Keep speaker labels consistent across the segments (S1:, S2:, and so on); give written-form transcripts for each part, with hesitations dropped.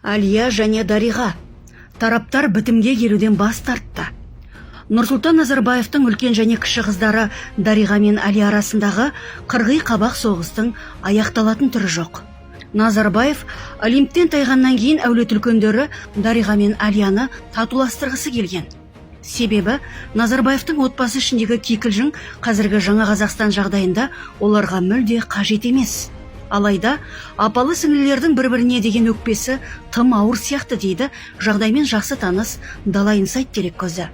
S1: Әлия және Дариға. Тараптар бітімге келуден бас тартты. Нұрсұлтан Назарбаевтың үлкен және кіші қыздары Дариға мен Әлия арасындағы қырғи қабақ соғыстың аяқталатын түрі жоқ. Назарбаев Олимптен тайғаннан кейін әулет үлкендері Дариға мен Әлияны татуластырғысы келген. Себебі Назарбаевтың отбасы ішіндегі кикілжің қазіргі жаңа Қазақстан жағдайында оларға мүлде қажет емес. Алайда апалы сіңлілердің бір-біріне деген өкпесі тым ауыр сияқты, дейді жағдаймен жақсы таныс Дала Инсайт дереккөзі.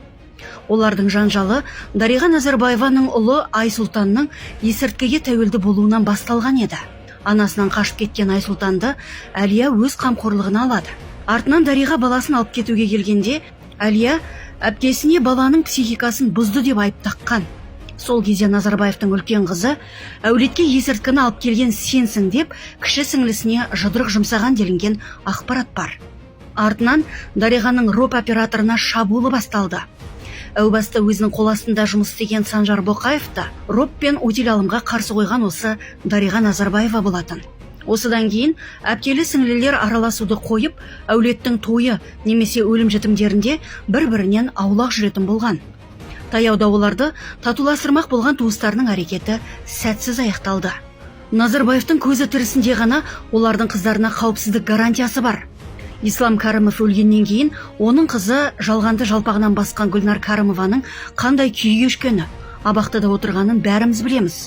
S1: Олардың жанжалы Дариға Назарбаеваның ұлы Айсұлтанның есірткіге тәуелді болуынан басталған еді. Анасынан қашып кеткен Айсұлтанды Әлия өз қамқорлығына алады. Артынан Дариға баласын алып кетуге келгенде, Әлия әпкесіне баланың психикасын бұзды деп айып таққан. Сол кезде Назарбаевтың үлкен қызы әулетке есірткіні алып келген сенсің деп кіші сіңлісіне жұдырық жұмсаған делінген ақпарат бар. Артынан Дариғаның РОП операторына шабуылы басталды. Әу баста өзінің қол астында жұмыс істеген Санжар Боқаев та РОП пен утиль-алымға қарсы қойған осы Дариға Назарбаева болатын. Осыдан кейін әпкелі сіңлілер араласуды қойып, әулеттің тойы немесе өлім жітімдерінде бір бірінен аулақ жүретін болған. Таяуда оларды татуластырмақ болған туыстарының әрекеті сәтсіз аяқталды. Назарбаевтың көзі тірісінде ғана олардың қыздарына қауіпсіздік гарантиясы бар. Ислам Кәрімов өлгеннен кейін оның қызы жалғанды жалпағынан басқан Гүлнар Кәрімованың қандай күй кешкені, абақтыда отырғанын бәріміз білеміз.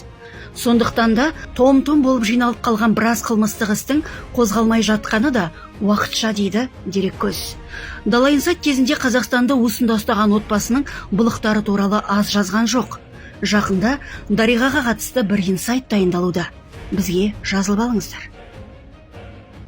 S1: Сондықтан да том том болып жиналып қалған біраз қылмыстық істің қозғалмай жатқаны да уақытша, дейді дереккөз. Дала Инсайт кезінде Қазақстанды уысында ұстаған отбасының былықтары туралы аз жазған жоқ. Жақында Дариғаға қатысты бір инсайт дайындалуда. Бізге жазылып алыңыздар.